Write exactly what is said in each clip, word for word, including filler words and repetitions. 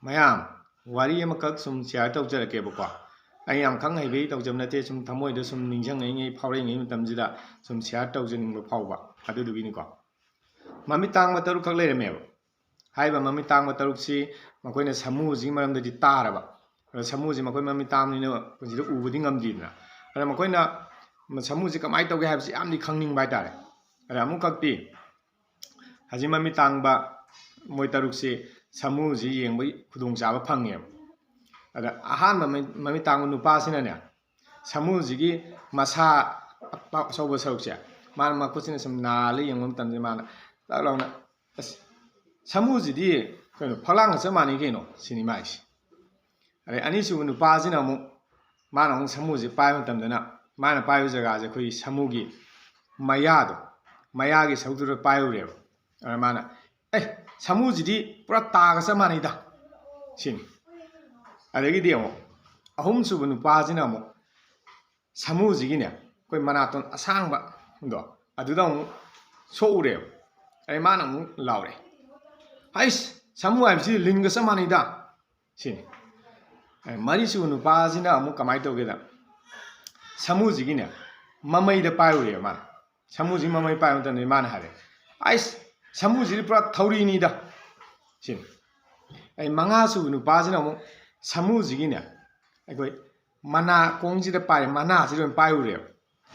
ꯃꯌꯥꯝ, ꯋꯥꯔꯤ ꯑꯃꯈꯛ ꯁꯨꯝ share ꯇꯧꯖꯔꯛꯀꯦꯕꯀꯣ꯫ ꯑꯩ ꯌꯥꯝ ꯈꯪ ꯍꯩꯕꯩ ꯇꯧꯖꯕ ꯅꯠꯇꯦ, ꯁꯨꯝ ꯊꯃꯣꯏꯗ ꯁꯨꯝ ꯅꯤꯡꯁꯤꯡꯉꯛꯏꯉꯩ, ꯐꯥꯎꯔꯛꯏꯉꯩ ꯃꯇꯝꯁꯤꯗ ꯁꯨꯝ share ꯇꯧꯖꯅꯤꯡꯕ ꯐꯥꯎꯕ, ꯑꯗꯨꯗꯨꯒꯤꯅꯤꯀꯣ꯫ ꯃꯃꯤꯠ ꯇꯥꯡꯕ ꯇꯔꯨꯛꯈꯛ ꯂꯩꯔꯝꯃꯦꯕ꯫ ꯍꯥꯏꯔꯤꯕ ꯃꯃꯤꯠ ꯇꯥꯡꯕ ꯇꯔꯨꯛꯁꯤ ꯃꯈꯣꯏꯅ ꯁꯥꯃꯨꯁꯤꯒꯤ ꯃꯔꯝꯗꯗꯤ ꯇꯥꯔꯕ, ꯑꯗꯣ ꯁꯥꯃꯨꯁꯤ ꯃꯈꯣꯏ ꯃꯃꯤꯠ ꯇꯥꯡꯕꯅꯤꯅ ꯄꯨꯟꯁꯤꯗ ꯎꯕꯗꯤ ꯉꯝꯗꯦꯗꯅ꯫ ꯑꯗ ꯃꯈꯣꯏꯅ ꯁꯥꯃꯨꯁꯤ ꯀꯃꯥꯏꯅ ꯇꯧꯒꯦ ꯍꯥꯏꯕꯁꯤ ꯌꯥꯝꯗꯤ ꯈꯪꯅꯤꯡꯕ ꯍꯥꯏꯇꯥꯔꯦ꯫ ꯑꯗ ꯑꯃꯨꯛꯈꯛꯇꯤ ꯍꯧꯖꯤꯛ ꯃꯃꯤꯠ ꯇꯥꯡꯕ ꯃꯣꯏ ꯇꯔꯨꯛꯁꯤ ꯁꯥꯃꯨꯁꯤ ꯌꯦꯡꯕꯒꯤ ꯈꯨꯗꯣꯡꯆꯥꯕ ꯐꯪꯉꯦꯕ꯫ ꯑꯗ ꯑꯍꯥꯟꯕ ꯃꯃꯤꯠ ꯃꯃꯤꯠ ꯇꯥꯡꯕ ꯅꯨꯄꯥꯁꯤꯅꯅꯦ, ꯁꯥꯃꯨꯁꯤꯒꯤ ꯃꯁꯥ ꯑꯆꯧꯕ ꯁꯔꯨꯛꯁꯦ, ꯃꯥꯅ ꯃꯈꯨꯠꯁꯤꯅ ꯁꯨꯝ ꯅꯥꯜꯂ ꯌꯦꯡꯕ ꯃꯇꯝꯗ ꯃꯥꯅ ꯇꯛ ꯂꯥꯎꯅ, "ꯑꯁ, ꯁꯥꯃꯨꯁꯤꯗꯤ ꯀꯩꯅꯣ, ꯐꯛꯂꯥꯡꯒ ꯆꯞ ꯃꯥꯟꯅꯩ ꯀꯩꯅꯣ," ꯁꯤꯅꯤ ꯃꯥꯏꯁꯦ꯫ ꯑꯗꯩ ꯑꯅꯤꯁꯨꯕ ꯅꯨꯄꯥꯁꯤꯅ ꯑꯃꯨꯛ, ꯃꯥꯅ ꯑꯃꯨꯛ ꯁꯥꯃꯨꯁꯦ ꯄꯥꯏꯕ ꯃꯇꯝꯗꯅ, ꯃꯥꯅ ꯄꯥꯏꯕ ꯖꯒꯥꯁꯦ ꯑꯩꯈꯣꯏꯒꯤ ꯁꯥꯃꯨꯒꯤ ꯃꯌꯥꯗꯣ, ꯃꯌꯥꯒꯤ ꯁꯔꯨꯛꯇꯨꯗ ꯄꯥꯏꯔꯨꯔꯦꯕ꯫ ꯑꯗ ꯃꯥꯅ, "ꯑꯦ, ꯁꯥꯃꯨꯁꯤꯗꯤ ꯄꯨꯔꯥ ꯇꯥꯒ ꯆꯞ ꯃꯥꯟꯅꯩꯗ," ꯁꯤꯅꯤ꯫ ꯑꯗꯒꯤꯗꯤ ꯑꯃꯨꯛ ꯑꯍꯨꯝꯁꯨꯕ ꯅꯨꯄꯥꯁꯤꯅ ꯑꯃꯨꯛ ꯁꯥꯃꯨꯁꯤꯒꯤꯅꯦ, ꯑꯩꯈꯣꯏ ꯃꯅꯥꯇꯣꯟ ꯑꯁꯥꯡꯕꯗꯣ, ꯑꯗꯨꯗ ꯑꯃꯨꯛ ꯁꯣꯛꯎꯔꯦꯕ꯫ ꯑꯗꯩ ꯃꯥꯅ ꯑꯃꯨꯛ ꯂꯥꯎꯔꯦ, "ꯍꯩꯁ, ꯁꯥꯃꯨ ꯍꯥꯏꯕꯁꯤ ꯂꯤꯟꯒ ꯆꯞ ꯃꯥꯟꯅꯩꯗ," ꯁꯤꯅꯤ꯫ ꯑꯗꯩ ꯃꯔꯤꯁꯨꯕ ꯅꯨꯄꯥꯁꯤꯅ ꯑꯃꯨꯛ ꯀꯃꯥꯏꯅ ꯇꯧꯒꯦꯗ, ꯁꯥꯃꯨꯁꯤꯒꯤꯅꯦ ꯃꯃꯩꯗ ꯄꯥꯏꯔꯨꯔꯦꯕ ꯃꯥꯅ꯫ ꯁꯥꯃꯨꯁꯤ ꯃꯃꯩ ꯄꯥꯏꯕ ꯃꯇꯝꯗ ꯃꯥꯅ ꯍꯥꯏꯔꯦ, "ꯑꯩꯁ, ꯁꯥꯃꯨꯁꯤꯗꯤ ꯄꯨꯔꯥ ꯊꯧꯔꯤꯅꯤꯗ," ꯁꯤꯅꯤ꯫ ꯑꯩ ꯃꯉꯥꯁꯨꯕ ꯅꯨꯄꯥꯁꯤꯅ ꯑꯃꯨꯛ ꯁꯥꯃꯨꯁꯤꯒꯤꯅꯦ, ꯑꯩꯈꯣꯏ ꯃꯅꯥ ꯀꯣꯡꯁꯤꯗ ꯄꯥꯏꯔꯦ, ꯃꯅꯥꯁꯤꯗ ꯑꯣꯏꯅ ꯄꯥꯏꯔꯨꯔꯦꯕ꯫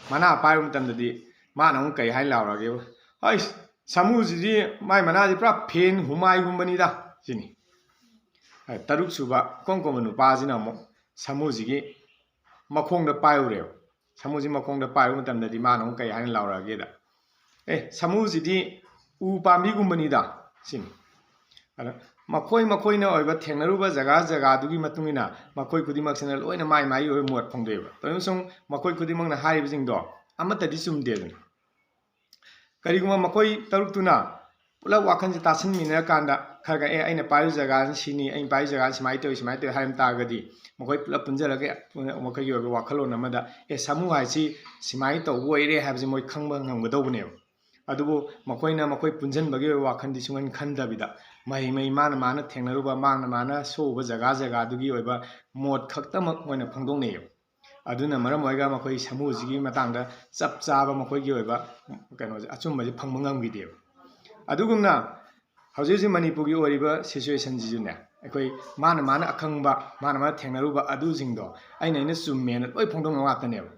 ꯃꯅꯥ ꯄꯥꯏꯕ ꯃꯇꯝꯗꯗꯤ ꯃꯥꯅ ꯑꯃꯨꯛ ꯀꯩ ꯍꯥꯏꯅ ꯂꯥꯎꯔꯒꯦꯕ, "ꯑꯩꯁ, ꯁꯥꯃꯨꯁꯤꯗꯤ ꯃꯥꯏ ꯃꯅꯥꯁꯤ ꯄꯨꯔꯥ ꯐꯦꯟ ꯍꯨꯃꯥꯏꯒꯨꯝꯕꯅꯤꯗ," ꯁꯤꯅꯤ꯫ ꯑ, ꯇꯔꯨꯛꯁꯨꯕ ꯏꯀꯣꯟ ꯀꯣꯟꯕ ꯅꯨꯄꯥꯁꯤꯅ ꯑꯃꯨꯛ ꯁꯥꯃꯨꯁꯤꯒꯤ ꯃꯈꯣꯡꯗ ꯄꯥꯏꯔꯨꯔꯦꯕ꯫ ꯁꯥꯃꯨꯁꯤ ꯃꯈꯣꯡꯗ ꯄꯥꯏꯔꯨꯕ ꯃꯇꯝꯗꯗꯤ ꯃꯥꯅ ꯑꯃꯨꯛ ꯀꯩ ꯍꯥꯏꯅ ꯂꯥꯎꯔꯛꯑꯒꯦꯗ, "ꯑꯦ, ꯁꯥꯃꯨꯁꯤꯗꯤ ꯎ ꯄꯥꯝꯕꯤꯒꯨꯝꯕꯅꯤꯗ," ꯁꯤꯅꯤ꯫ ꯑꯗ ꯃꯈꯣꯏ ꯃꯈꯣꯏꯅ ꯑꯣꯏꯕ ꯊꯦꯡꯅꯔꯨꯕ ꯖꯒꯥ ꯖꯒꯥꯗꯨꯒꯤ ꯃꯇꯨꯡ ꯏꯟꯅ ꯃꯈꯣꯏ ꯈꯨꯗꯤꯡꯃꯛꯁꯤꯅ ꯂꯣꯏꯅ ꯃꯥꯏ ꯃꯥꯏꯒꯤ ꯑꯣꯏꯕ ꯃꯣꯠ ꯐꯣꯡꯗꯣꯛꯑꯦꯕ꯫ ꯇꯧꯔꯤꯕꯁꯨꯡ ꯃꯈꯣꯏ ꯈꯨꯗꯤꯡꯃꯛꯅ ꯍꯥꯏꯔꯤꯕꯁꯤꯡꯗꯣ ꯑꯃꯠꯇꯗꯤ ꯆꯨꯝꯗꯦꯗꯅ꯫ ꯀꯔꯤꯒꯨꯝꯕ ꯃꯈꯣꯏ ꯇꯔꯨꯛꯇꯨꯅ ꯄꯨꯂꯞ ꯋꯥꯈꯜꯁꯦ ꯇꯥꯁꯟꯃꯤꯟꯅꯔꯀꯥꯟꯗ ꯈꯔ ꯈꯔ, "ꯑꯦ, ꯑꯩꯅ ꯄꯥꯏꯔꯤꯕ ꯖꯒꯥꯁꯤ ꯁꯤꯅꯤ, ꯑꯩꯅ ꯄꯥꯏꯔꯤꯕ ꯖꯒꯥꯁꯤ ꯁꯨꯃꯥꯏꯅ ꯇꯧꯏ, ꯁꯨꯃꯥꯏꯅ ꯇꯧꯏ" ꯍꯥꯏꯔꯝ ꯇꯥꯔꯒꯗꯤ ꯃꯈꯣꯏ ꯄꯨꯂꯞ ꯄꯨꯟꯁꯤꯜꯂꯒ ꯃꯈꯣꯏꯒꯤ ꯑꯣꯏꯕ ꯋꯥꯈꯜꯂꯣꯟ ꯑꯃꯗ, "ꯑꯦ, ꯁꯥꯃꯨ ꯍꯥꯏꯁꯤ ꯁꯨꯃꯥꯏꯅ ꯇꯧꯕ ꯑꯣꯏꯔꯦ" ꯍꯥꯏꯕꯁꯤ ꯃꯣꯏ ꯈꯪꯕ ꯉꯝꯒꯗꯧꯕꯅꯦꯕ꯫ ꯑꯗꯨꯕꯨ ꯃꯈꯣꯏꯅ ꯃꯈꯣꯏ ꯄꯨꯟꯁꯤꯟꯕꯒꯤ ꯑꯣꯏꯕ ꯋꯥꯈꯜꯗꯤ ꯁꯨꯡꯈꯟ ꯈꯟꯗꯕꯤꯗ ꯃꯍꯩ ꯃꯍꯩ ꯃꯥꯅ ꯃꯥꯅ ꯊꯦꯡꯅꯔꯨꯕ, ꯃꯥꯅ ꯃꯥꯅ ꯁꯣꯛꯎꯕ ꯖꯒꯥ ꯖꯒꯥꯗꯨꯒꯤ ꯑꯣꯏꯕ ꯃꯣꯠ ꯈꯛꯇꯃꯛ ꯑꯣꯏꯅ ꯐꯣꯡꯗꯣꯛꯅꯩꯌꯦꯕ꯫ ꯑꯗꯨꯅ ꯃꯔꯝ ꯑꯣꯏꯔꯒ ꯃꯈꯣꯏ ꯁꯥꯃꯨꯁꯤꯒꯤ ꯃꯇꯥꯡꯗ ꯆꯞ ꯆꯥꯕ ꯃꯈꯣꯏꯒꯤ ꯑꯣꯏꯕ ꯀꯩꯅꯣꯁꯦ, ꯑꯆꯨꯝꯕꯁꯦ ꯐꯪꯕ ꯉꯝꯈꯤꯗꯦꯕ꯫ ꯑꯗꯨꯒꯨꯝꯅ ꯍꯧꯖꯤꯛ ꯍꯧꯖꯤꯛ ꯃꯅꯤꯄꯨꯔꯒꯤ ꯑꯣꯏꯔꯤꯕ situation ꯁꯤꯁꯨꯅꯦ, ꯑꯩꯈꯣꯏ ꯃꯥꯅ ꯃꯥꯅ ꯑꯈꯪꯕ, ꯃꯥꯅ ꯃꯥꯅ ꯊꯦꯡꯅꯔꯨꯕ ꯑꯗꯨꯁꯤꯡꯗꯣ ꯑꯩꯅ ꯑꯩꯅ ꯆꯨꯝꯃꯦꯅ ꯂꯣꯏ ꯐꯣꯡꯗꯣꯛꯅꯕ ꯉꯥꯛꯇꯅꯦꯕ꯫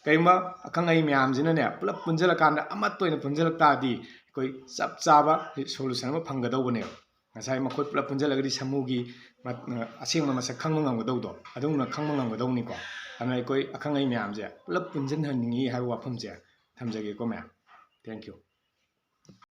ꯀꯔꯤꯒꯨꯝꯕ ꯑꯈꯪ ꯑꯍꯩ ꯃꯌꯥꯝꯁꯤꯅꯅꯦ ꯄꯨꯂꯞ ꯄꯨꯟꯁꯤꯜꯂꯀꯥꯟꯗ ꯑꯃꯠꯇ ꯑꯣꯏꯅ ꯄꯨꯟꯁꯤꯜꯂꯛ ꯇꯥꯔꯗꯤ ꯑꯩꯈꯣꯏ ꯆꯞ ꯆꯥꯕ solution ꯑꯃ ꯐꯪꯒꯗꯧꯕꯅꯦꯕ꯫ ꯉꯁꯥꯏ ꯃꯈꯣꯏ ꯄꯨꯂꯞ ꯄꯨꯟꯁꯤꯜꯂꯒꯗꯤ ꯁꯥꯃꯨꯒꯤ ꯃ-, ꯑꯁꯦꯡꯕ ꯃꯁꯛ ꯈꯪꯕ ꯉꯝꯒꯗꯧꯗꯣ, ꯑꯗꯨꯒꯨꯝꯅ ꯈꯪꯕ ꯉꯝꯒꯗꯧꯅꯤꯀꯣ꯫ ꯑꯗꯨꯅ ꯑꯩꯈꯣꯏ ꯑꯈꯪ ꯑꯍꯩ ꯃꯌꯥꯝꯁꯦ ꯄꯨꯂꯞ ꯄꯨꯟꯁꯤꯟꯍꯟꯅꯤꯡꯉꯤ ꯍꯥꯏꯕ ꯋꯥꯐꯝꯁꯦ ꯊꯝꯖꯒꯦꯀꯣ ꯃꯌꯥꯝ꯫ Thank you꯫